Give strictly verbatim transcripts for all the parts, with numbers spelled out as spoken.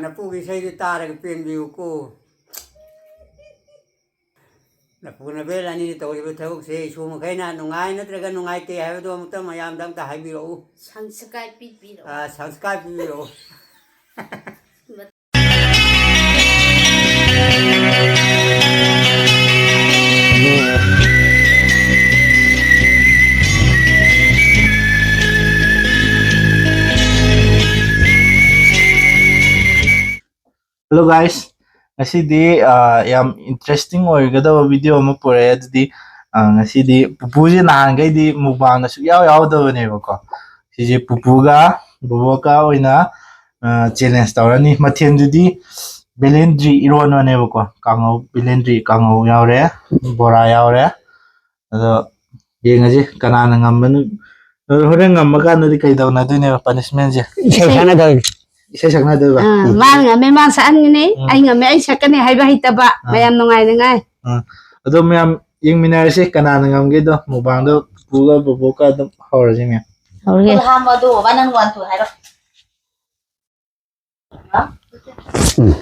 ꯅꯄꯨꯒꯤ ꯏꯁꯩꯗꯨ ꯇꯥꯔꯒ ꯄꯦꯟꯕꯤꯌꯨꯀꯣ꯫ ꯅꯄꯨ ꯅꯕꯦꯜ ꯑꯅꯤꯅ ꯇꯧꯔꯤꯕ ꯊꯕꯛꯁꯦ ꯏꯁꯨ ꯃꯈꯩꯅ ꯅꯨꯡꯉꯥꯏ ꯅꯠꯇ꯭ꯔꯒ ꯅꯨꯡꯉꯥꯏꯇꯦ ꯍꯥꯏꯕꯗꯨ ꯑꯃꯨꯛꯇ ꯃꯌꯥꯝꯗ ꯑꯝꯇ ꯍꯥꯏꯕꯤꯔꯛꯎ꯫ Subscribe ꯄꯤꯕꯤꯔꯛꯎ꯫ ꯑꯥ, subscribe ꯄꯤꯕꯤꯔꯛꯎ꯫ Hello guys, ꯉꯁꯤꯗꯤ ꯑꯥ, ꯌꯥꯝ interesting ꯑꯣꯏꯒꯗꯕ video ꯑꯃ ꯄꯨꯔꯛꯑꯦ꯫ ꯑꯗꯨꯗꯤ ꯑꯥ, ꯉꯁꯤꯗꯤ ꯄꯨꯄꯨꯁꯦ ꯅꯍꯥꯟꯈꯩꯗꯤ mukbangꯗ ꯁꯨꯛꯌꯥꯎ ꯌꯥꯎꯗꯕꯅꯦꯕꯀꯣ꯫ ꯁꯤꯁꯦ ꯄꯨꯄꯨꯒ ꯕꯣꯕꯣꯛꯀ ꯑꯣꯏꯅ ꯑꯥ, challenge ꯇꯧꯔꯅꯤ꯫ ꯃꯊꯦꯜꯗꯨꯗꯤ ꯕꯦꯂꯦꯟꯗ꯭ꯔꯤ ꯏꯔꯣꯟꯕꯅꯦꯕꯀꯣ꯫ ꯀꯥꯡꯉꯧ, ꯕꯦꯂꯦꯟꯗ꯭ꯔꯤ ꯀꯥꯡꯉꯧ ꯌꯥꯎꯔꯦ, ꯕꯣꯔꯥ ꯌꯥꯎꯔꯦ꯫ ꯑꯗꯣ ꯌꯦꯡꯉꯁꯤ ꯀꯅꯥꯅ ꯉꯝꯕꯅꯣ꯫ ꯑꯗꯣ ꯍꯣꯔꯦꯟ ꯉꯝꯃꯀꯥꯟꯗꯗꯤ ꯀꯩ ꯇꯧꯅꯗꯣꯏꯅꯦꯕ punishmentꯁꯦ? ꯏꯁꯩ ꯁꯛꯅꯗꯣꯏꯅꯤ꯫ ꯏꯁꯩ ꯁꯛꯅꯗꯣꯏꯕ? ꯑꯥ, ꯃꯥꯅ ꯉꯝꯃꯦ, ꯃꯥꯅ ꯁꯛꯍꯟꯒꯅꯤ, ꯎꯝ꯫ ꯑꯩ ꯉꯝꯃꯦ, ꯑꯩ ꯁꯛꯀꯅꯤ ꯍꯥꯏꯕ ꯍꯩꯇꯕ, ꯑꯥ꯫ ꯃꯌꯥꯝ ꯅꯨꯡꯉꯥꯏꯅꯉꯥꯏ꯫ ꯑꯥ꯫ ꯑꯗꯣ ꯃꯌꯥꯝ ꯌꯦꯡꯃꯤꯟꯅꯔꯁꯤ ꯀꯅꯥꯅ ꯉꯝꯒꯦꯗꯣ꯫ Mukbangꯗꯣ ꯄꯨꯄꯨꯒ ꯕꯣꯕꯣꯛꯀ ꯑꯗꯨꯝ ꯍꯧꯔꯁꯤ ꯃꯌꯥꯝ꯫ ꯍꯧꯔꯒꯦ꯫ ꯈꯨꯠ ꯍꯥꯝꯃꯣ, ꯑꯗꯨ ꯕꯕꯥ ꯅꯪ one two ꯍꯥꯏꯔꯣ꯫ ꯎꯝ꯫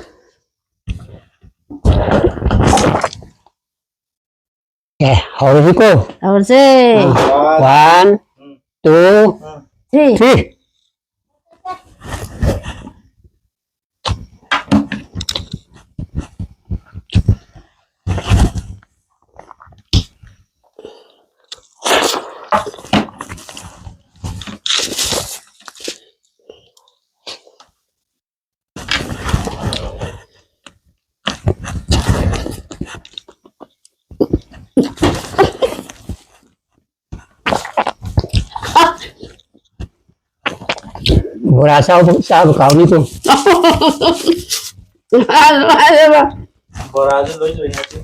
ꯑꯦ, ꯍꯧꯔꯁꯤꯀꯣ꯫ ꯍꯧꯔꯁꯦ꯫ ꯑꯥ꯫ One, two, three꯫ Three꯫ ꯕꯣꯔꯥ ꯆꯥꯕ, ꯆꯥꯕ ꯀꯥꯎꯅꯤꯀꯣ꯫ ꯕꯣꯔꯥꯁꯨ ꯂꯣꯏ ꯂꯣꯏꯅꯈ꯭ꯔꯦ꯫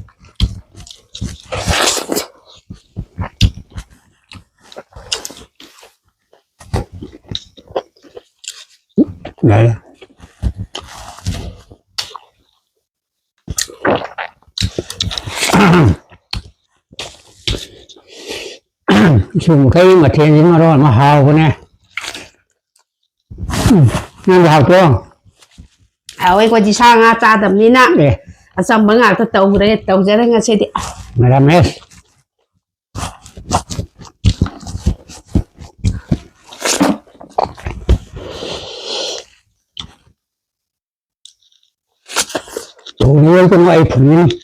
ꯌꯥꯔꯦ꯫ ꯏꯁꯨ ꯃꯈꯩ ꯃꯊꯦꯜꯁꯤ ꯃꯔꯣꯟ ꯑꯃ ꯍꯥꯎꯕꯅꯦ꯫ ꯎꯝ, ꯅꯪꯗꯤ ꯍꯥꯎꯇ꯭ꯔꯣ? ꯍꯥꯎꯋꯦ, ꯑꯩꯈꯣꯏꯗꯤ ꯁꯥ ꯉꯥ ꯆꯥꯗꯕꯅꯤꯅ꯫ ꯑꯦ꯫ ꯑꯆꯝꯕ ꯉꯥꯛꯇ ꯇꯧꯈ꯭ꯔꯦ, ꯇꯧꯖꯔꯦ ꯉꯁꯤꯗꯤ꯫ ꯃꯦꯔꯥꯃꯦꯁ꯫ ꯊꯣꯡꯉꯤꯉꯩꯗ ꯑꯩ ꯐꯨꯅꯤꯡꯉꯤ꯫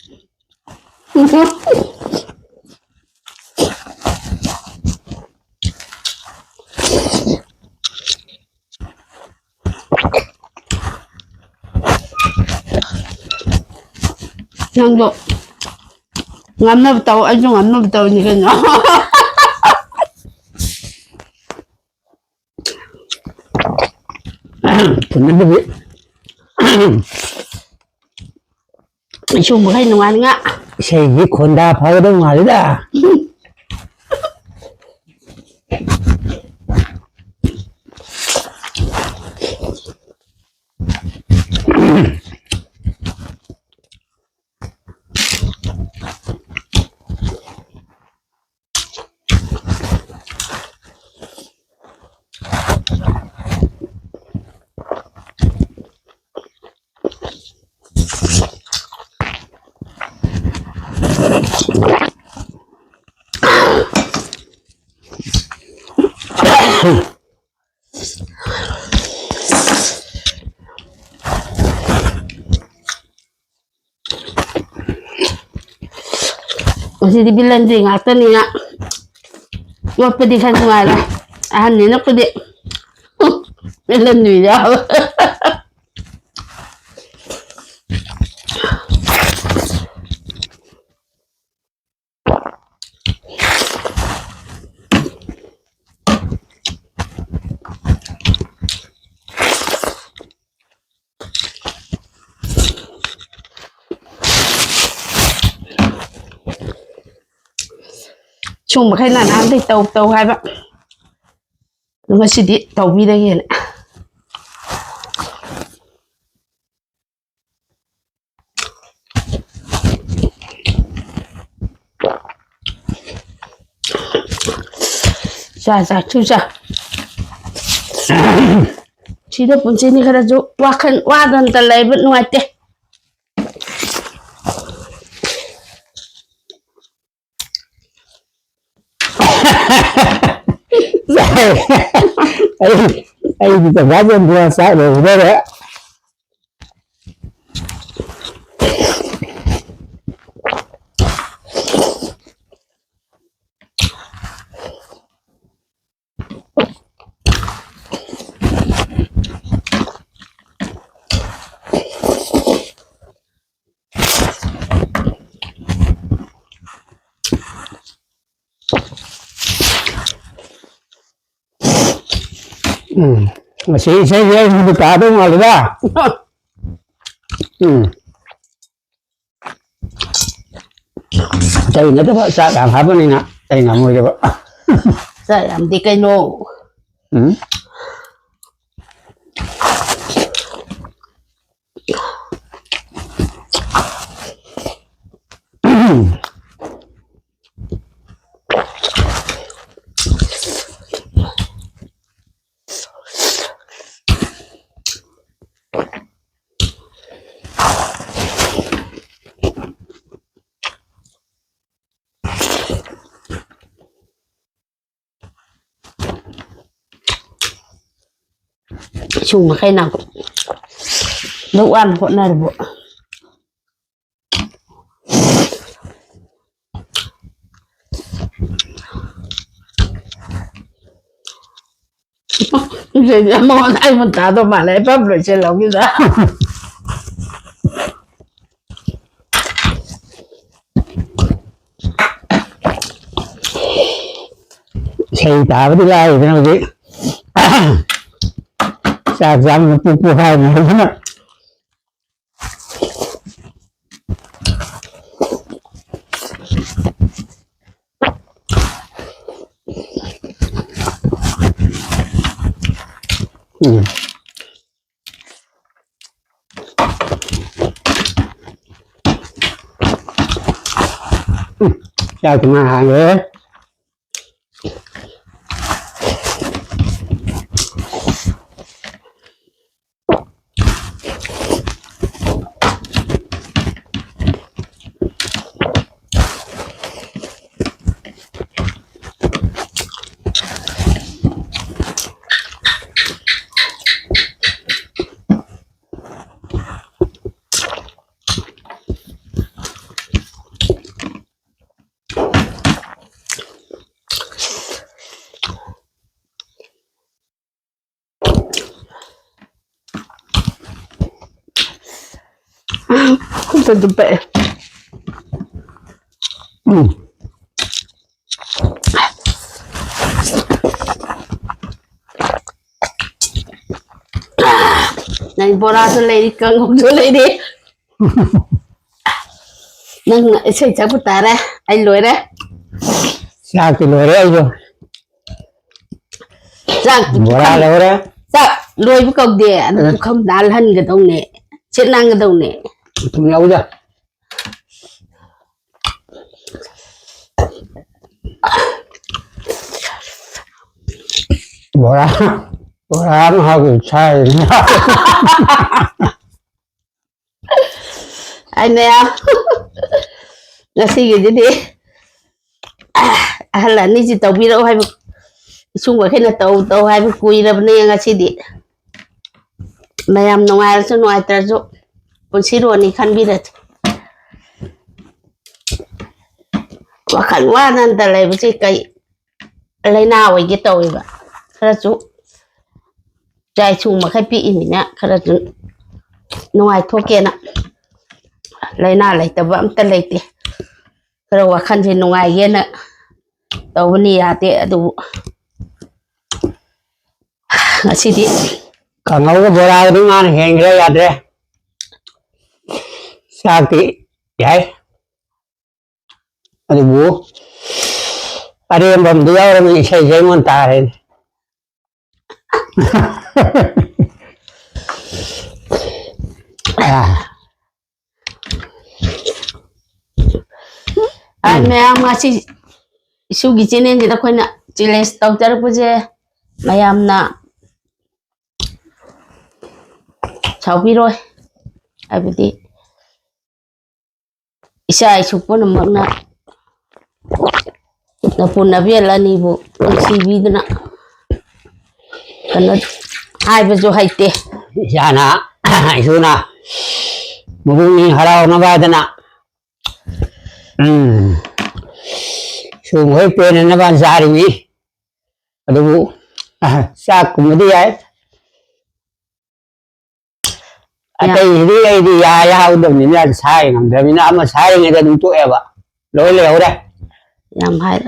ꯅꯪꯗꯣ ꯉꯝꯅꯕ ꯇꯧ, ꯑꯩꯁꯨ ꯉꯝꯅꯕ ꯇꯧꯔꯤꯅꯤ ꯀꯩꯅꯣ꯫ ꯄꯨꯟꯅꯕꯒꯤ ꯏꯁꯨ ꯃꯈꯩ ꯅꯨꯡꯉꯥꯏꯅꯤꯡꯉꯥꯏ꯫ ꯏꯁꯩꯒꯤ ꯈꯣꯟꯗꯥ ꯐꯒꯗꯧ ꯃꯥꯜꯂꯤꯗ꯫ ꯉꯁꯤꯗꯤ ꯕꯤꯂꯟꯗ꯭ꯔꯤ ꯉꯥꯛꯇꯅꯤꯅ ꯌꯣꯠꯄꯗꯤ ꯈꯔ ꯅꯨꯡꯉꯥꯏꯔꯦ꯫ ꯑꯍꯟꯅꯤꯅ ꯑꯩꯈꯣꯏꯗꯤ ꯕꯤꯂꯟꯗ꯭ꯔꯤ ꯌꯥꯎ꯫ ꯁꯨꯝ ꯃꯈꯩꯅ ꯅꯍꯥꯟꯗꯩ ꯇꯧ ꯇꯧ ꯍꯥꯏꯕ꯫ ꯑꯗꯨ ꯉꯁꯤꯗꯤ ꯇꯧꯕꯤꯔꯒꯦꯅ꯫ ꯆꯥ, ꯆꯥ, ꯊꯨ ꯆꯥ꯫ ꯁꯤꯗ ꯄꯨꯟꯁꯤꯅꯤ ꯈꯔꯁꯨ ꯋꯥꯈꯜ ꯋꯥꯗꯅꯇ ꯂꯩꯕ ꯅꯨꯡꯉꯥꯏꯇꯦ꯫ ꯑꯩ, ꯑꯩꯗꯤ ꯇꯪꯈꯥꯏ ꯆꯟꯕ ꯆꯥꯛ ꯂꯣꯏꯕꯗꯔꯦ꯫ ꯎꯝ, ꯉꯁꯤ ꯏꯁꯩꯁꯦ ꯑꯩ ꯅꯨꯃꯤꯠ ꯇꯥꯗꯧ ꯃꯥꯜꯂꯤꯗ꯫ ꯎꯝ꯫ ꯑꯇꯩ ꯅꯠꯇꯕ ꯆꯥꯛ ꯌꯥꯝ ꯍꯥꯞꯄꯅꯤꯅ ꯑꯇꯩ ꯉꯝꯃꯣꯏꯗꯕ꯫ ꯆꯥꯛ ꯌꯥꯝꯗꯤ ꯀꯩꯅꯣ꯫ ꯎꯝ꯫ ꯏꯁꯨ ꯃꯈꯩꯅ ꯂꯧ ꯋꯥꯅ ꯍꯣꯠꯅꯔꯤꯕ꯫ ꯁꯤꯗꯤ ꯑꯃꯉꯣꯟꯗ ꯑꯩꯉꯣꯟꯗ ꯊꯥꯗꯧ ꯃꯥꯜꯂꯦ, ꯑꯩ ꯄꯝ ꯂꯣꯏꯁꯤꯜꯍꯧꯈꯤꯗ꯫ ꯏꯁꯩ ꯇꯥꯕꯗꯤ ꯂꯥꯏꯔꯗꯅ ꯍꯧꯖꯤꯛ ꯆꯥꯛ ꯆꯥꯕꯅ ꯄꯨꯛ ꯄꯨꯈꯥꯏꯅꯤ ꯍꯥꯏꯗꯅ꯫ ꯎꯝ꯫ ꯎꯝ꯫ ꯆꯥꯛꯇꯤ ꯃꯥ ꯍꯥꯟꯈ꯭ꯔꯦ꯫ ꯈꯨꯠꯇ ꯑꯗꯨꯝ ꯄꯛꯑꯦ꯫ ꯎꯝ꯫ ꯅꯪ ꯕꯣꯔꯥꯁꯨ ꯂꯩꯔꯤ, ꯀꯥꯡꯍꯧꯁꯨ ꯂꯩꯔꯤ꯫ ꯅꯪ ꯏꯁꯩ ꯁꯛꯄ ꯇꯥꯔꯦ, ꯑꯩ ꯂꯣꯏꯔꯦ꯫ ꯆꯥꯛꯇꯤ ꯂꯣꯏꯔꯦ ꯑꯩꯁꯨ꯫ ꯆꯥꯛ ꯕꯣꯔꯥ ꯂꯧꯔꯦ꯫ ꯆꯥꯛ ꯂꯣꯏꯕ ꯀꯧꯗꯦ, ꯑꯗꯨ ꯑ꯫ ꯄꯨꯈꯝ ꯅꯥꯜꯍꯟꯒꯗꯧꯅꯦ, ꯁꯤꯠ ꯅꯥꯟꯒꯗꯧꯅꯦ꯫ ꯊꯨꯝ ꯌꯥꯎꯗ꯫ ꯕꯣꯔꯥ, ꯕꯣꯔꯥ ꯑꯃ ꯍꯥꯞꯄ ꯁꯥꯏꯅꯦ꯫ ꯑꯩ ꯃꯌꯥꯝ ꯉꯁꯤꯒꯤꯗꯨꯗꯤ ꯑꯍꯜ ꯑꯅꯤꯁꯤ ꯇꯧꯕꯤꯔꯛꯑꯣ ꯍꯥꯏꯕ, ꯏꯁꯨꯡ ꯃꯈꯩꯅ ꯇꯧ ꯇꯧ ꯍꯥꯏꯕ ꯀꯨꯏꯔꯕꯅꯦ꯫ ꯉꯁꯤꯗꯤ ꯃꯌꯥꯝ ꯅꯨꯡꯉꯥꯏꯔꯁꯨ ꯅꯨꯡꯉꯥꯏꯇ꯭ꯔꯁꯨ ꯄꯨꯟꯁꯤꯔꯣꯟꯅꯤ ꯈꯟꯕꯤꯔꯁꯤ꯫ ꯋꯥꯈꯜ ꯋꯥꯅ ꯑꯝꯇ ꯂꯩꯕꯁꯤ ꯀꯩ ꯂꯥꯏꯅꯥ ꯑꯣꯏꯒꯦ ꯇꯧꯋꯦꯕ꯫ ꯈꯔꯁꯨ ꯏꯆꯥ ꯏꯁꯨ ꯃꯈꯩ ꯄꯤꯛꯏꯃꯤꯅ ꯈꯔꯁꯨ ꯅꯨꯡꯉꯥꯏꯊꯣꯛꯀꯦꯅ꯫ ꯂꯥꯏꯅꯥ ꯂꯩꯇꯕ ꯑꯝꯇ ꯂꯩꯇꯦ꯫ ꯈꯔ ꯋꯥꯈꯜꯁꯦ ꯅꯨꯡꯉꯥꯏꯒꯦꯅ ꯇꯧꯕꯅꯤ, ꯌꯥꯗꯦ꯫ ꯑꯗꯨꯕꯨ ꯉꯁꯤꯗꯤ ꯀꯥꯡꯍꯧꯒ ꯕꯣꯔꯥꯒꯗꯤ ꯃꯥꯅ ꯍꯦꯟꯈ꯭ꯔꯦ, ꯌꯥꯗ꯭ꯔꯦ꯫ ꯆꯥꯛꯇꯤ ꯌꯥꯏ꯫ ꯑꯗꯨꯕꯨ ꯑꯔꯦꯝꯕ ꯑꯃꯗꯤ ꯌꯥꯎꯔꯝꯃꯤ, ꯏꯁꯩꯁꯦ ꯑꯩꯉꯣꯟꯗ ꯇꯥꯔꯦꯅꯦ꯫ ꯑꯥ꯫ ꯑꯥ, ꯃꯌꯥꯝ ꯉꯁꯤ ꯏꯁꯨꯒꯤ ꯆꯦꯅꯦꯜꯁꯤꯗ ꯑꯩꯈꯣꯏꯅ ꯆꯦꯂꯦꯟꯖ ꯇꯧꯖꯔꯛꯄꯁꯦ ꯃꯌꯥꯝꯅ ꯁꯥꯎꯕꯤꯔꯣꯏ, ꯍꯥꯏꯕꯗꯤ ꯏꯆꯥ ꯏꯁꯨ ꯄꯨꯝꯅꯃꯛꯅ ꯅꯄꯨ ꯅꯕꯦꯜ ꯑꯅꯤꯕꯨ ꯅꯨꯡꯁꯤꯕꯤꯗꯨꯅ ꯀꯩꯅꯣ ꯍꯥꯏꯕꯁꯨ ꯍꯩꯇꯦ꯫ ꯏꯆꯥꯅ, ꯏꯁꯨꯅ ꯃꯕꯨꯛꯅꯤꯡ ꯍꯔꯥꯎꯅꯕ ꯍꯥꯏꯗꯅ, ꯎꯝ, ꯏꯁꯨ ꯃꯈꯣꯏ ꯄꯦꯟꯅꯅꯕ ꯆꯥꯔꯤꯕꯅꯤ꯫ ꯑꯗꯨꯕꯨ ꯆꯥꯛꯀꯨꯝꯕꯗꯤ ꯌꯥꯏ꯫ ꯑꯇꯩꯁꯤꯗꯤ ꯑꯩꯗꯤ ꯌꯥ ꯌꯥꯍꯧꯗꯕꯅꯤꯅ ꯁꯥꯏ ꯉꯝꯗ꯭ꯔꯕꯅꯤꯅ ꯑꯃ ꯁꯥꯔꯤꯉꯩꯗ ꯑꯗꯨꯝ ꯇꯣꯛꯑꯦꯕ꯫ ꯂꯣꯏ ꯂꯩꯍꯧꯔꯦ꯫ ꯌꯥꯝ ꯍꯥꯏ꯫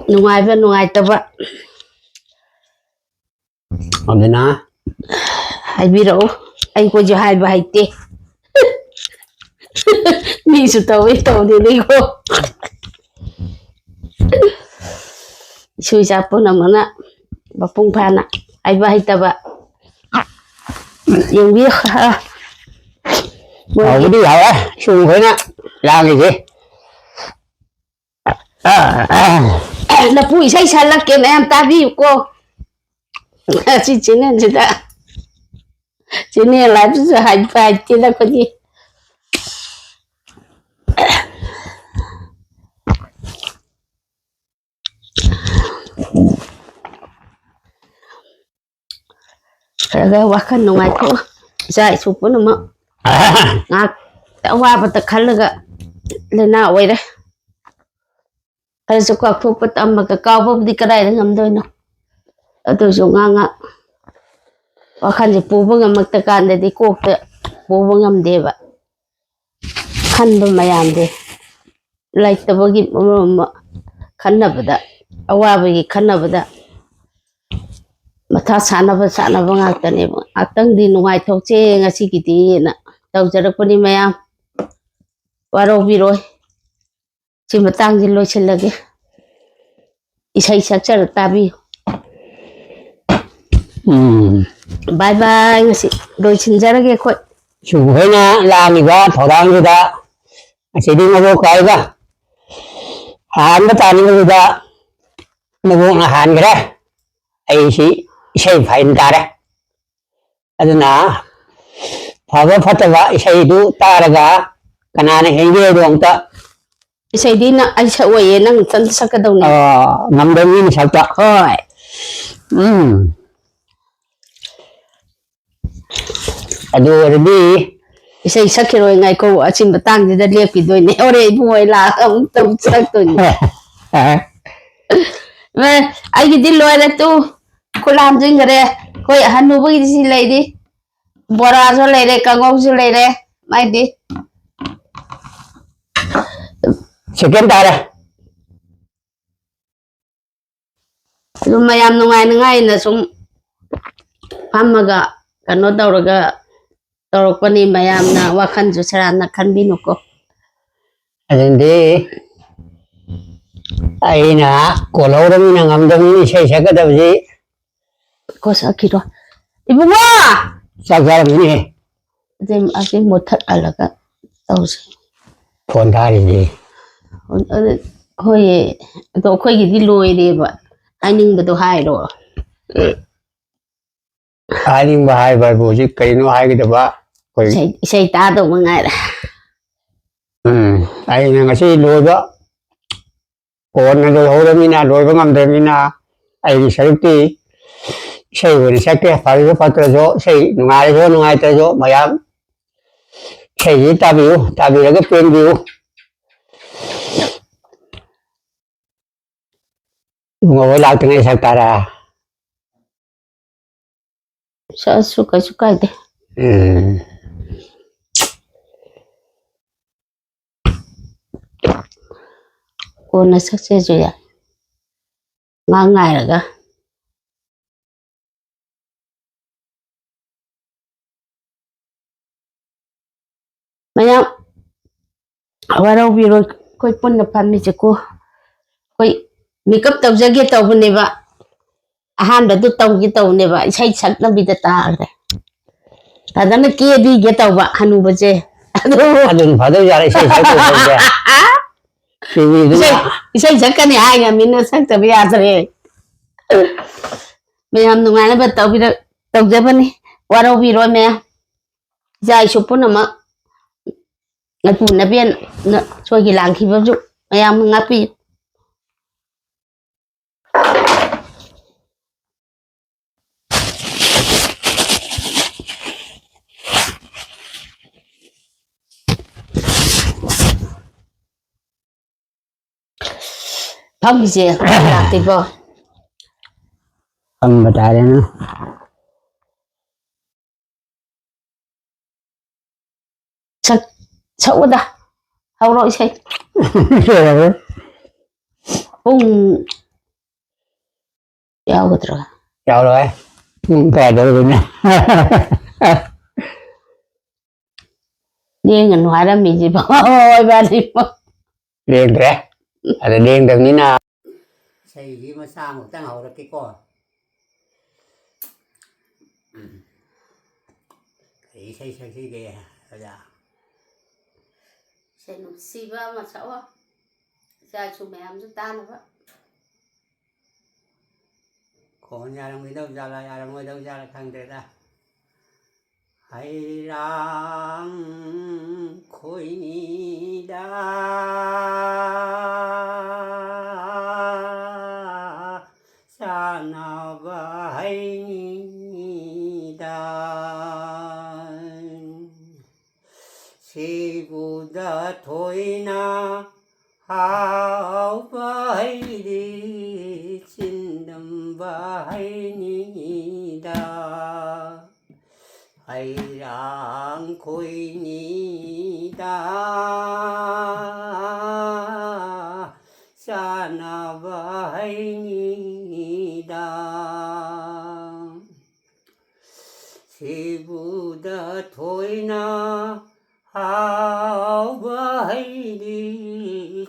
ꯅꯨꯡꯉꯥꯏꯕ ꯅꯨꯡꯉꯥꯏꯇꯕ ꯑꯗꯨꯅ ꯍꯥꯏꯕꯤꯔꯛꯎ꯫ ꯑꯩꯈꯣꯏꯁꯨ ꯍꯥꯏꯕ ꯍꯩꯇꯦ꯫ ꯃꯤꯁꯨ ꯇꯧꯋꯤ ꯇꯧꯗꯦꯅꯤꯀꯣ꯫ ꯏꯁꯨ ꯏꯆꯥ ꯄꯨꯝꯅꯃꯛꯅ ꯃꯄꯨꯡ ꯐꯥꯅ ꯍꯥꯏꯕ ꯍꯩꯇꯕ ꯌꯦꯡꯕꯤꯌꯨ꯫ ꯃꯣꯏꯒꯤ ꯍꯥꯎꯕꯗꯤ ꯍꯥꯎꯔꯦ ꯁꯨꯝ ꯑꯩꯈꯣꯏꯅ ꯂꯥꯡꯉꯤꯁꯦ꯫ ꯂꯐꯨ ꯏꯁꯩ ꯁꯛꯂꯛꯀꯦ ꯃꯌꯥꯝ ꯇꯥꯕꯤꯌꯨꯀꯣ꯫ ꯑꯁꯤ ꯆꯦꯅꯦꯜꯁꯤꯗ ꯆꯦꯅꯦꯜ ꯍꯥꯏꯕꯁꯤꯁꯨ ꯍꯥꯏꯕ ꯍꯩꯇꯦꯗ ꯑꯩꯈꯣꯏꯗꯤ꯫ ꯈꯔ ꯈꯔ ꯋꯥꯈꯜ ꯅꯨꯡꯉꯥꯏꯊꯣꯛꯑꯣ꯫ ꯏꯆꯥ ꯏꯁꯨ ꯄꯨꯝꯅꯃꯛ ꯉꯥꯏꯍꯥꯛ ꯑꯋꯥꯕꯇ ꯈꯜꯂꯒ ꯂꯥꯏꯅꯥ ꯑꯣꯏꯔꯦ꯫ ꯈꯔꯁꯨ ꯀꯥꯎꯊꯣꯛꯄ ꯇꯝꯃꯒ ꯀꯥꯎꯕꯕꯨꯗꯤ ꯀꯗꯥꯏꯗ ꯉꯝꯗꯣꯏꯅꯣ? ꯑꯗꯨꯁꯨ ꯉꯥꯏꯍꯥꯛ ꯉꯥꯏꯍꯥꯛ ꯋꯥꯈꯜꯁꯦ ꯄꯨꯕ ꯉꯝꯃꯛꯇ ꯀꯥꯟꯗꯗꯤ ꯀꯣꯛꯇ ꯄꯨꯕ ꯉꯝꯗꯦꯕ꯫ ꯈꯟꯕ ꯃꯌꯥꯝꯁꯦ ꯂꯩꯇꯕꯒꯤ ꯃꯔꯣꯜ ꯑꯃ ꯈꯟꯅꯕꯗ, ꯑꯋꯥꯕꯒꯤ ꯈꯟꯅꯕꯗ ꯃꯊꯥ ꯁꯥꯟꯅꯕ ꯁꯥꯟꯅꯕ ꯉꯥꯛꯇꯅꯦꯕ꯫ ꯉꯥꯛꯇꯪꯗꯤ ꯅꯨꯡꯉꯥꯏꯊꯣꯛꯁꯦ ꯉꯁꯤꯒꯤꯗꯤꯅ ꯇꯧꯖꯔꯛꯄꯅꯤ ꯃꯌꯥꯝ꯫ ꯋꯥꯔꯧꯕꯤꯔꯣꯏ꯫ ꯁꯤ ꯃꯇꯥꯡꯁꯤ ꯂꯣꯏꯁꯤꯜꯂꯒꯦ꯫ ꯏꯁꯩ ꯁꯛꯆꯔ ꯇꯥꯕꯤꯌꯨ꯫ ꯎꯝ꯫ ꯕꯥꯏ ꯕꯥꯏ, ꯉꯁꯤ ꯂꯣꯏꯁꯤꯟꯖꯔꯒꯦ ꯑꯩꯈꯣꯏ꯫ ꯁꯨꯝ ꯑꯩꯈꯣꯏꯅ ꯂꯥꯡꯉꯤꯕ ꯊꯧꯔꯥꯡꯁꯤꯗ ꯉꯁꯤꯗꯤ ꯃꯕꯣꯛ ꯀꯥꯏꯒ ꯑꯍꯥꯟꯕ ꯇꯥꯅꯤꯡꯕꯗꯨꯗ ꯃꯕꯣꯛꯅ ꯍꯥꯟꯈ꯭ꯔꯦ꯫ ꯑꯩꯁꯤ ꯏꯁꯩ ꯐꯥꯏꯟ ꯇꯥꯔꯦ꯫ ꯑꯗꯨꯅ ꯐꯕ ꯐꯠꯇꯕ ꯏꯁꯩꯗꯨ ꯇꯥꯔꯒ ꯀꯅꯥꯅ ꯍꯦꯟꯒꯦ ꯍꯥꯏꯗꯣ ꯑꯝꯇ ꯏꯁꯩꯗꯤ ꯅꯪ ꯑꯩ ꯁꯛꯑꯣꯏꯌꯦ, ꯅꯪ ꯅꯊꯟꯇ ꯁꯛꯀꯗꯧꯅꯦ꯫ ꯑꯥ, ꯉꯝꯗꯕ ꯃꯤꯅ ꯁꯛꯄ꯫ ꯍꯣꯏ꯫ ꯎꯝ꯫ ꯑꯗꯨ ꯑꯣꯏꯔꯗꯤ ꯏꯁꯩ ꯁꯛꯈꯤꯔꯣꯏ, ꯉꯥꯏꯈꯣ, ꯑꯁꯤ ꯃꯇꯥꯡꯁꯤꯗ ꯂꯦꯞꯈꯤꯗꯣꯏꯅꯦ꯫ ꯍꯣꯔꯦꯟ ꯏꯕꯨꯡꯉꯣ ꯍꯣꯏ ꯂꯥꯛꯑꯒ ꯑꯃꯨꯛꯇ ꯑꯃꯨꯛ ꯁꯛꯇꯣꯏꯅꯦ꯫ ꯑꯦ, ꯑꯩꯒꯤꯗꯤ ꯂꯣꯏꯔꯦ ꯇꯨ, ꯈꯨꯠ ꯍꯥꯝꯖꯤꯟꯈꯔꯦ꯫ ꯑꯩꯈꯣꯏ ꯍꯟꯅꯨꯕꯒꯤꯗꯤ ꯁꯤ ꯂꯩꯔꯤ꯫ ꯕꯣꯔꯥꯁꯨ ꯂꯩꯔꯦ, ꯀꯥꯡꯉꯧꯁꯨ ꯂꯩꯔꯦ꯫ ꯃꯥꯏꯗꯤ ꯁꯦꯀꯦꯟ ꯇꯥꯔꯦ꯫ ꯑꯗꯨꯝ ꯃꯌꯥꯝ ꯅꯨꯡꯉꯥꯏꯅꯤꯉꯥꯏꯅ ꯁꯨꯝ ꯐꯝꯃꯒ ꯀꯩꯅꯣ ꯇꯧꯔꯒ ꯇꯧꯔꯛꯄꯅꯤ꯫ ꯃꯌꯥꯝꯅ ꯋꯥꯈꯜꯁꯨ ꯁꯦꯔꯥꯟꯅ ꯈꯟꯕꯤꯅꯨꯀꯣ꯫ ꯑꯗꯨꯗꯤ ꯑꯩꯅ ꯀꯣꯜꯍꯧꯔꯃꯤꯅ ꯉꯝꯗꯕꯅꯤꯅ ꯏꯁꯩ ꯁꯛꯀꯗꯕꯁꯤ꯫ ꯀꯣ ꯁꯛꯈꯤꯔꯣ? ꯏꯕꯨꯡꯉꯣ! ꯆꯥꯛ ꯆꯥꯔꯝꯃꯤꯅꯦ꯫ ꯑꯗꯨ, ꯑꯁꯤ ꯃꯨꯠꯊꯠꯍꯜꯂꯒ ꯇꯧꯁꯦ꯫ ꯐꯣꯟ ꯊꯥꯔꯤꯁꯤ꯫ ꯑꯗꯨ, ꯍꯣꯏꯌꯦ꯫ ꯑꯗꯣ ꯑꯩꯈꯣꯏꯒꯤꯗꯤ ꯂꯣꯏꯔꯦꯕ꯫ ꯍꯥꯏꯅꯤꯡꯕꯗꯣ ꯍꯥꯏꯔꯣ꯫ ꯍꯥꯏꯅꯤꯡꯕ ꯍꯥꯏꯕ ꯍꯥꯏꯕꯨ ꯍꯧꯖꯤꯛ ꯀꯩꯅꯣ ꯍꯥꯏꯒꯗꯕ? ꯑꯩꯈꯣꯏ ꯏꯁꯩ, ꯏꯁꯩ ꯇꯥꯗꯧꯕ ꯉꯥꯏꯔꯦ꯫ ꯎꯝ, ꯑꯩꯅ ꯉꯁꯤ ꯂꯣꯏꯕ, ꯀꯣꯟꯅ ꯂꯣꯏꯍꯧꯔꯃꯤꯅ, ꯂꯣꯏꯕ ꯉꯝꯗ꯭ꯔꯃꯤꯅ, ꯑꯩꯒꯤ ꯁꯔꯨꯛꯇꯤ ꯏꯁꯩ ꯑꯣꯏꯅ ꯁꯛꯀꯦ꯫ ꯐꯔꯁꯨ ꯐꯠꯇ꯭ꯔꯁꯨ, ꯏꯁꯩ ꯅꯨꯡꯉꯥꯏꯔꯁꯨ ꯅꯨꯡꯉꯥꯏꯇ꯭ꯔꯁꯨ, ꯃꯌꯥꯝ ꯏꯁꯩꯁꯤ ꯇꯥꯕꯤꯌꯨ, ꯇꯥꯕꯤꯔꯒ ꯄꯦꯟꯕꯤꯌꯨ꯫ ꯏꯕꯨꯡꯉꯣ ꯍꯣꯏ ꯂꯥꯛꯇ꯭ꯔꯤꯉꯩ ꯁꯛ ꯇꯥꯔꯦ꯫ ꯁꯛꯑꯁꯨ ꯀꯩꯁꯨ ꯀꯥꯏꯗꯦ꯫ ꯎꯝ꯫ ꯀꯣꯟꯅ ꯁꯛꯁꯦꯁꯨ ꯌꯥꯏ꯫ ꯉꯥꯏꯍꯥꯛ ꯉꯥꯏꯔꯒ꯫ ꯃꯌꯥꯝ ꯋꯥꯔꯧꯕꯤꯔꯣꯏ, ꯑꯩꯈꯣꯏ ꯄꯨꯟꯅ ꯐꯝꯃꯤꯁꯦꯀꯣ꯫ ꯑꯩꯈꯣꯏ ꯃꯦꯀꯞ ꯇꯧꯖꯒꯦ ꯇꯧꯕꯅꯦꯕ, ꯑꯍꯥꯟꯕꯗꯨ ꯇꯧꯒꯦ ꯇꯧꯕꯅꯦꯕ, ꯏꯁꯩ ꯁꯛꯅꯕꯤꯗ ꯇꯥꯈ꯭ꯔꯦ꯫ ꯐꯖꯅ ꯀꯦꯕꯤꯒꯦ ꯇꯧꯕ ꯍꯅꯨꯕꯁꯦ꯫ ꯑꯗꯨꯕꯨ ꯑꯗꯨꯅ ꯐꯗꯣꯏꯖꯥꯠꯂ, ꯏꯁꯩ ꯁꯛꯇꯧ ꯁꯔꯨꯛꯇꯤ? ꯀꯦꯕꯤꯗꯨꯅ ꯏꯁꯩ, ꯏꯁꯩ ꯁꯛꯀꯅꯤ ꯍꯥꯏꯈ꯭ꯔꯃꯤꯅ ꯁꯛꯇꯕ ꯌꯥꯗ꯭ꯔꯦ꯫ ꯃꯌꯥꯝ ꯅꯨꯡꯉꯥꯏꯅꯕ ꯇꯧꯕꯤꯔ-, ꯇꯧꯖꯕꯅꯤ꯫ ꯋꯥꯔꯧꯕꯤꯔꯣꯏ ꯃꯌꯥꯝ꯫ ꯏꯆꯥ ꯏꯁꯨ ꯄꯨꯝꯅꯃꯛ ꯅꯄꯨ ꯅꯄꯦꯟꯅ ꯁꯣꯏꯈꯤ ꯂꯥꯟꯈꯤꯕꯁꯨ ꯃꯌꯥꯝ ꯉꯥꯛꯄꯤꯌꯨ꯫ ꯐꯝꯈꯤꯁꯦ, ꯂꯥꯛꯇ꯭ꯔꯤꯕꯣ? ꯐꯝꯕ ꯇꯥꯔꯦꯅ꯫ ꯁꯛ ꯁꯛꯎꯗ꯫ ꯍꯧꯔꯣ ꯏꯁꯩ꯫ ꯄꯨꯡ ꯌꯥꯎꯒꯗ꯭ꯔꯥ? ꯌꯥꯎꯔꯣꯏ꯫ ꯄꯨꯡ ꯀꯌꯥꯗꯧꯔꯕꯅꯦ? ꯂꯦꯡꯒꯅꯨ ꯍꯥꯏꯔꯝꯃꯤꯁꯤꯕꯣ ꯏꯕꯥꯅꯤꯕꯣ꯫ ꯂꯦꯡꯗ꯭ꯔꯦ꯫ ꯑꯗ ꯂꯦꯡꯗꯕꯅꯤꯅ꯫ ꯏꯁꯩꯁꯤ ꯃꯆꯥ ꯑꯃꯨꯛꯇꯪ ꯍꯧꯔꯛꯀꯦꯀꯣ꯫ ꯀꯔꯤ ꯏꯁꯩ ꯁꯛꯁꯤꯒꯦ ꯑꯣꯖꯥ? ꯏꯁꯩ ꯅꯨꯡꯁꯤꯕ ꯑꯃ ꯁꯛꯑꯣ, ꯏꯆꯥ ꯏꯁꯨ ꯃꯌꯥꯝꯁꯨ ꯇꯥꯅꯕ꯫ ꯈꯣꯟ ꯌꯥꯔꯝꯒꯗꯧ ꯖꯥꯠꯂꯥ ꯌꯥꯔꯝꯃꯣꯏꯗꯧ ꯖꯥꯠꯂꯥ ꯈꯪꯗ꯭ꯔꯦꯗ꯫ ꯍꯩꯔꯥꯡ ꯈꯣꯏꯅꯤꯗ ꯆꯥꯅꯕ ꯍꯩꯅꯤꯗ꯫ ꯁꯤꯕꯨꯗ ꯊꯣꯏꯅ ꯍꯥꯎꯕ ꯍꯩꯗꯤ ꯆꯤꯟꯗꯝꯕ ꯍꯩꯅꯤꯗ꯫ ꯍꯩꯔꯥꯡ ꯈꯣꯏꯅꯤꯗ ꯆꯥꯅꯕ ꯍꯩꯅꯤꯗ꯫ ꯁꯤꯕꯨꯗ ꯊꯣꯏꯅ ꯍꯥꯎꯕ ꯍꯩꯗꯤ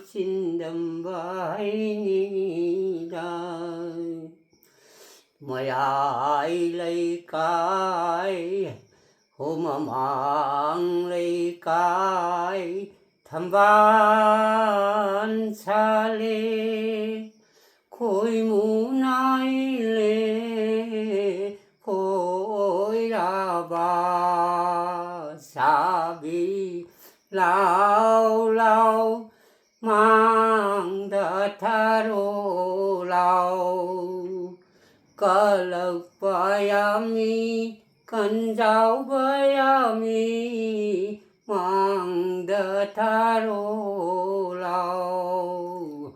ꯆꯤꯟꯗꯝꯕ ꯍꯩꯅꯤꯗ꯫ ꯃꯌꯥꯏ ꯂꯩꯀꯥꯏ ꯍꯣ ꯃꯃꯥꯡ ꯂꯩꯀꯥꯏ ꯊꯝꯕꯥꯜ ꯁꯥꯠꯂꯦ꯫ ꯈꯣꯏꯃꯨ ꯅꯥꯏꯂꯦ ꯈꯣꯏꯔꯥꯕ ꯁꯥꯕꯤ ꯂꯥꯎ ꯂꯥꯎ ꯃꯥꯡꯗ ꯊꯥꯔꯣ ꯂꯥꯎ꯫ ꯀꯜꯂꯛꯄ ꯌꯥꯝꯃꯤ ꯀꯟꯖꯥꯎꯕ ꯌꯥꯝꯃꯤ ꯃꯥꯡꯗ ꯊꯥꯔꯣ ꯂꯥꯎ꯫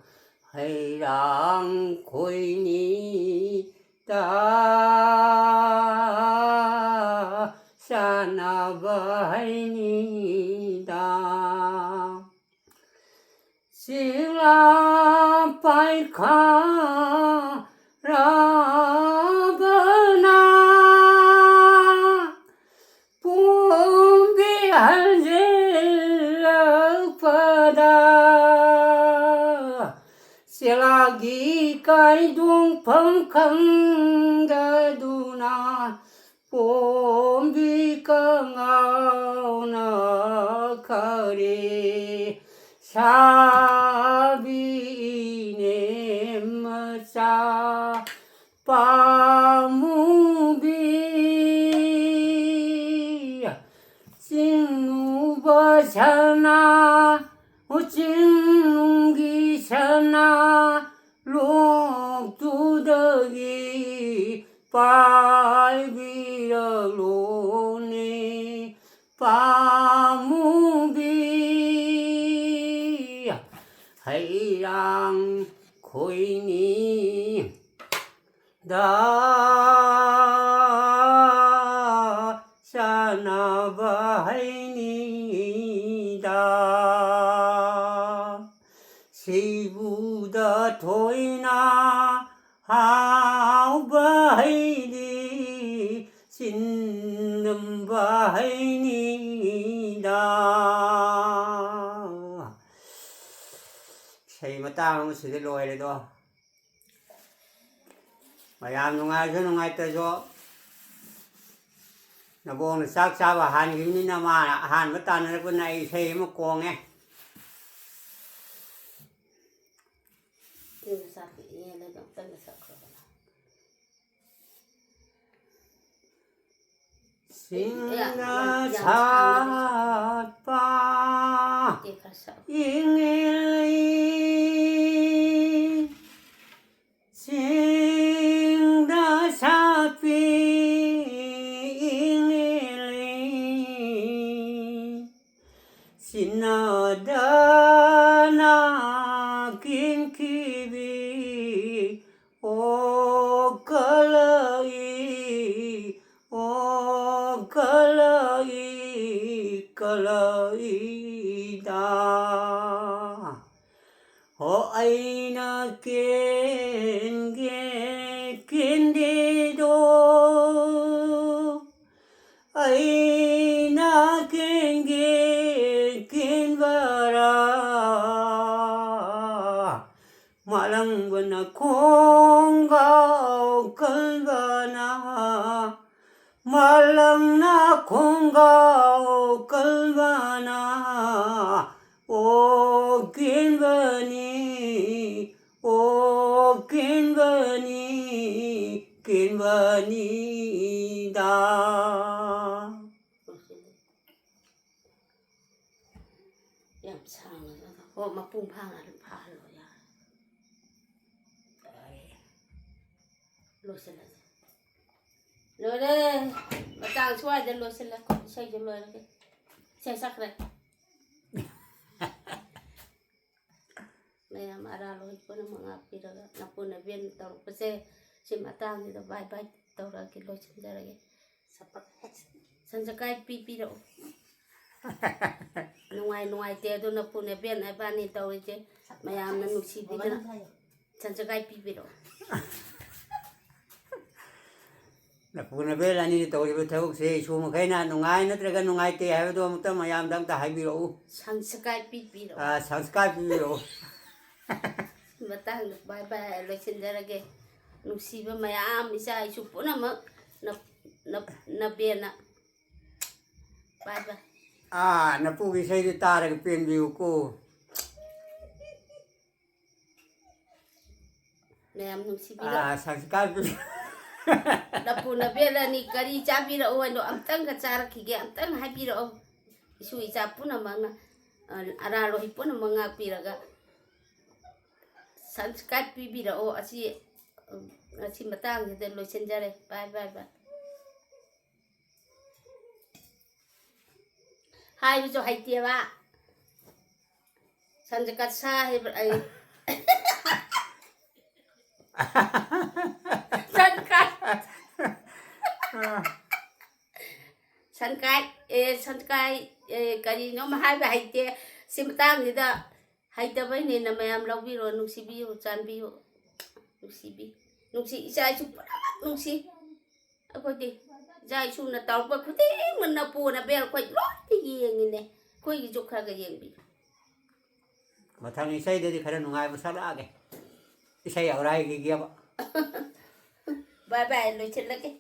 ꯍꯩꯔꯥꯡ ꯈꯣꯏꯅꯤꯗ ꯆꯥꯟꯅꯕ ꯍꯩꯅꯤꯗ꯫ ꯁꯤꯂꯥ ꯄꯥꯏꯈꯥꯔꯕꯅ ꯄꯣꯝꯕꯤ ꯍꯟꯖꯤꯜꯂꯛꯄꯗ, ꯁꯦꯂꯥꯒꯤ ꯀꯥꯏꯗꯣꯡꯐꯝ ꯈꯪꯗꯗꯨꯅ ꯄꯣꯝꯕꯤ ꯀꯉꯥꯎꯅ ꯈꯔꯦ ꯁꯥꯕꯤꯅꯦ ꯃꯆꯥ ꯄꯥꯝꯃꯨꯕꯤ꯫ ꯆꯤꯡꯉꯨꯕ ꯁꯅꯥ, ꯆꯤꯡꯅꯨꯡꯒꯤ ꯁꯅꯥ ꯂꯣꯛꯇꯨꯗꯒꯤ ꯄꯥꯏꯕꯤꯔꯛꯂꯣꯅꯦ ꯄꯥꯝꯃꯨꯕꯤ꯫ ꯍꯩꯔꯥꯡ ꯈꯣꯏꯅꯤꯗ ꯆꯥꯟꯅꯕ ꯍꯩꯅꯤꯗ꯫ ꯁꯤꯕꯨꯗ ꯊꯣꯏꯅ ꯍꯥꯎꯕ ꯍꯩꯗꯤ ꯆꯤꯟꯗꯝꯕ ꯍꯩꯅꯤꯗ꯫ ꯏꯁꯩ ꯃꯇꯥꯡ ꯑꯃ ꯁꯤꯗ ꯂꯣꯏꯔꯦꯗꯣ꯫ ꯃꯌꯥꯝ ꯅꯨꯡꯉꯥꯏꯔꯁꯨ ꯅꯨꯡꯉꯥꯏꯇ꯭ꯔꯁꯨ, ꯅꯕꯣꯛꯅ ꯆꯥꯛ ꯆꯥꯕ ꯍꯥꯟꯈꯤꯕꯅꯤꯅ ꯃꯥꯅ ꯑꯍꯥꯟꯕ ꯇꯥꯟꯅꯔꯛꯄꯅ ꯑꯩ ꯏꯁꯩ ꯑꯃ ꯀꯣꯡꯉꯦ꯫ ꯇꯦꯡ ꯃꯆꯥ ꯄꯤꯛꯏꯉꯩꯗ ꯑꯗꯨꯝ ꯀꯟꯅ ꯁꯛꯈ꯭ꯔꯕꯅꯦ꯫ ꯁꯤꯡꯅ ꯌꯥꯝ ꯁꯥꯡꯅꯗꯤ ꯁꯥꯠꯄ ꯇꯦꯡ ꯈꯔ ꯁꯛꯑꯣ꯫ ꯏꯪꯉꯤꯜꯂꯤ, ꯁꯤꯡꯗ ꯁꯥꯠꯄꯤ ꯏꯪꯉꯤꯜꯂꯤ, ꯁꯤꯟꯅꯗꯅ ꯀꯤꯟꯈꯤꯕꯤ ꯑꯣꯛꯀꯂꯛꯏ, ꯑꯣꯛ ꯀꯂꯛꯏ, ꯀꯂꯛꯏꯗ꯫ ꯍꯣ ꯑꯩꯅ ꯀꯦꯟꯒꯦ ꯀꯦꯟꯗꯦꯗꯣ, ꯑꯩꯅ ꯀꯦꯟꯒꯦ ꯀꯦꯟꯕꯔꯥ, ꯃꯥꯂꯪꯕꯅ ꯈꯣꯡꯒꯥꯎ ꯀꯜꯕꯅ, ꯃꯥꯂꯪꯅ ꯈꯣꯡꯒꯥꯎ ꯀꯜꯕꯅ, ꯑꯣ ꯀꯦꯟꯕꯅꯤ, ꯑꯣ ꯀꯦꯟꯕꯅꯤ, ꯀꯦꯟꯕꯅꯤꯗ꯫ ꯌꯥꯝ ꯁꯥꯡꯅ ꯍꯣ ꯃꯄꯨꯡ ꯐꯥꯅ ꯑꯗꯨꯝ ꯐꯥꯍꯜꯂꯣ ꯌꯥꯔꯦ꯫ ꯂꯣꯏꯁꯤꯜꯂꯁꯤ꯫ ꯂꯣꯏꯔꯦ꯫ ꯃꯇꯥꯡ ꯁ꯭ꯋꯥꯏꯗ ꯂꯣꯏꯁꯤꯜꯂꯦ꯫ ꯏꯁꯩꯁꯨ ꯂꯣꯏꯔꯒꯦ꯫ ꯏꯁꯩ ꯁꯛꯈ꯭ꯔꯦ꯫ ꯃꯌꯥꯝ ꯑꯔꯥ ꯂꯣꯏ ꯄꯨꯝꯅꯃꯛ ꯉꯥꯛꯄꯤꯔꯒ ꯅꯄꯨ ꯅꯕꯦꯟ ꯇꯧꯔꯛꯄꯁꯦ ꯁꯤ ꯃꯇꯥꯡꯁꯤꯗ ꯕꯥꯏ ꯕꯥꯏ ꯇꯧꯔꯛꯑꯒꯦ, ꯂꯣꯏꯁꯤꯟꯖꯔꯒꯦ꯫ ꯁꯞꯁꯀ꯭ꯔꯥꯏꯕ ꯄꯤꯕꯤꯔꯛꯎ꯫ ꯅꯨꯡꯉꯥꯏ ꯅꯨꯡꯉꯥꯏꯇꯦ ꯑꯗꯨ ꯅꯄꯨ ꯅꯕꯦꯟ ꯏꯕꯥꯅꯤ ꯇꯧꯔꯤꯁꯦ ꯃꯌꯥꯝꯅ ꯅꯨꯡꯁꯤꯕꯤꯗꯅ ꯁꯞꯁꯀ꯭ꯔꯥꯏꯕ ꯄꯤꯕꯤꯔꯛꯎ꯫ ꯅꯄꯨ ꯅꯕꯦꯟ ꯑꯅꯤꯅ ꯇꯧꯔꯤꯕ ꯊꯕꯛꯁꯦ ꯏꯁꯨ ꯃꯈꯩꯅ ꯅꯨꯡꯉꯥꯏ ꯅꯠꯇ꯭ꯔꯒ ꯅꯨꯡꯉꯥꯏꯇꯦ ꯍꯥꯏꯕꯗꯣ ꯑꯃꯨꯛꯇ ꯃꯌꯥꯝꯗ ꯑꯝꯇ ꯍꯥꯏꯕꯤꯔꯛꯎ꯫ ꯁꯞꯁꯀ꯭ꯔꯥꯏꯕ ꯄꯤꯕꯤꯔꯛꯎ꯫ ꯑꯥ, ꯁꯞꯁꯀ꯭ꯔꯥꯏꯕ ꯄꯤꯕꯤꯔꯛꯎ꯫ ꯃꯇꯥꯡꯗ ꯕꯥꯏ ꯕꯥꯏ ꯂꯣꯏꯁꯤꯟꯖꯔꯒꯦ꯫ ꯅꯨꯡꯁꯤꯕ ꯃꯌꯥꯝ ꯏꯆꯥ ꯏꯁꯨ ꯄꯨꯝꯅꯃꯛ ꯅ-, ꯅ-, ꯅꯕꯦꯟꯅ꯫ ꯕꯥꯏ ꯕꯥꯏ꯫ ꯑꯥ, ꯅꯄꯨꯒꯤ ꯏꯁꯩꯗꯨ ꯇꯥꯔꯒ ꯄꯦꯟꯕꯤꯌꯨꯀꯣ꯫ ꯃꯌꯥꯝ ꯅꯨꯡꯁꯤꯕꯤꯔꯣ꯫ ꯑꯥ, ꯁꯞꯁꯀ꯭ꯔꯥꯏꯕ ꯄꯤ-, ꯅꯄꯨ ꯅꯕꯦꯟ ꯑꯅꯤ ꯀꯔꯤ ꯆꯥꯕꯤꯔꯛꯎ ꯍꯥꯏꯅꯣ? ꯑꯝꯇꯪꯒ ꯆꯥꯔꯛꯈꯤꯒꯦ, ꯑꯝꯇꯪ ꯍꯥꯏꯕꯤꯔꯛꯑꯣ꯫ ꯏꯁꯨ ꯏꯆꯥ ꯄꯨꯝꯅꯃꯛꯅ, ꯑ, ꯑꯔꯥ ꯂꯣꯏ ꯄꯨꯝꯅꯃꯛ ꯉꯥꯛꯄꯤꯔꯒ ꯁꯞꯁꯀ꯭ꯔꯥꯏꯕ ꯄꯤꯕꯤꯔꯛꯑꯣ꯫ ꯑꯁꯤ, ꯎꯝ, ꯉꯁꯤ ꯃꯇꯥꯡꯁꯤꯗ ꯂꯣꯏꯁꯤꯟꯖꯔꯦ꯫ ꯕꯥꯏ, ꯕꯥꯏ, ꯕꯥꯏ꯫ ꯍꯥꯏꯕꯁꯨ ꯍꯩꯇꯦꯕ꯫ ꯁꯟꯁꯦ ꯀꯠꯁꯥ ꯍꯥꯏꯕ꯭ꯔꯥ? ꯑꯩ ꯁꯟ ꯀꯠ-, ꯁꯟꯀꯥꯏ, ꯑꯦ, ꯁꯟꯀꯥꯏ, ꯑꯦ, ꯀꯔꯤꯅꯣꯝ ꯍꯥꯏꯕ ꯍꯩꯇꯦ꯫ ꯁꯤ ꯃꯇꯥꯡꯁꯤꯗ ꯍꯩꯇꯕꯩꯅꯦꯅ ꯃꯌꯥꯝ ꯂꯧꯕꯤꯔꯣ, ꯅꯨꯡꯁꯤꯕꯤꯌꯨ, ꯆꯥꯟꯕꯤꯌꯨ, ꯅꯨꯡꯁꯤꯕꯤ꯫ ꯅꯨꯡꯁꯤ, ꯏꯆꯥ ꯏꯁꯨ ꯄꯨꯝꯅꯃꯛ ꯅꯨꯡꯁꯤ꯫ ꯑꯩꯈꯣꯏꯗꯤ ꯏꯆꯥ ꯏꯁꯨꯅ ꯇꯧꯔꯛꯄ ꯈꯨꯗꯤꯡꯃꯛ ꯅꯄꯨ ꯅꯄꯦꯜ ꯑꯩꯈꯣꯏ ꯂꯣꯏꯅ ꯌꯦꯡꯉꯤꯅꯦ꯫ ꯑꯩꯈꯣꯏꯒꯤꯁꯨ ꯈꯔ ꯈꯔ ꯌꯦꯡꯕꯤꯌꯨ꯫ ꯃꯊꯪ ꯏꯁꯩꯗꯗꯤ ꯈꯔ ꯅꯨꯡꯉꯥꯏꯕ ꯁꯛꯂꯛꯑꯒꯦ꯫ ꯏꯁꯩ ꯑꯧꯔꯥꯏꯒꯤꯒꯦꯕ꯫ ꯕꯥꯏ ꯕꯥꯏ, ꯂꯣꯏꯁꯤꯜꯂꯒꯦ꯫